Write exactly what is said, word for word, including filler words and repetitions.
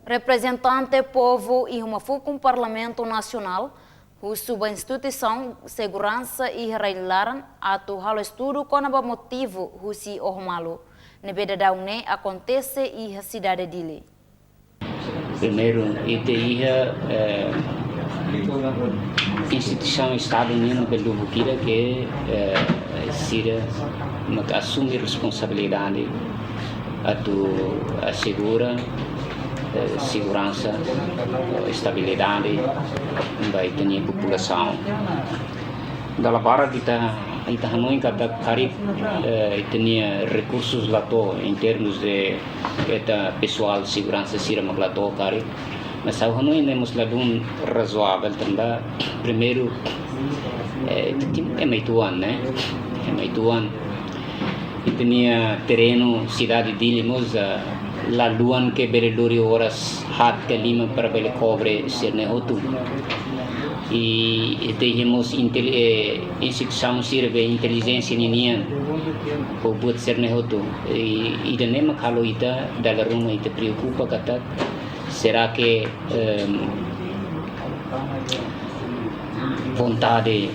Reprezentante povu iha uma fukun Parlamentu Nasionál husu ba instituisaun seguransa iha rai-laran atu halo estudu kona-ba motivu husi oho malu ne'ebé daudaun ne'e akontese iha sidade Dili. Primeiru, ita iha, eh, instituisaun Estadu nian ne'ebé lubuk ida ke, eh, sira mak asume responsabilidade atu asegura, eh, seguransa, estabilidade ba ita-nia populasaun. Dala barak ita, ita hanoin katak karik, eh, ita-nia rekursus la to'o, em termos de ita pesoál seguransa sira mak la to'o karik. Mas ha'u hanoin ne'e mós ladún razoavel tanba, primeiru, eh, ita-nia ema uitoan, ne'e? Ema uitoan. Ita-nia terrenu sidade Dili mós, ah, la luan ke bele lori oras haat ka lima para bele kobre sira-ne'e hotu. I ita iha mós intel-, eh, instituisaun sira be intelijénsia ninian, ho buat sira-ne'e hotu. I ida-ne'e mak halo ita dala ruma ita preokupa katak, será que, ehm, vontade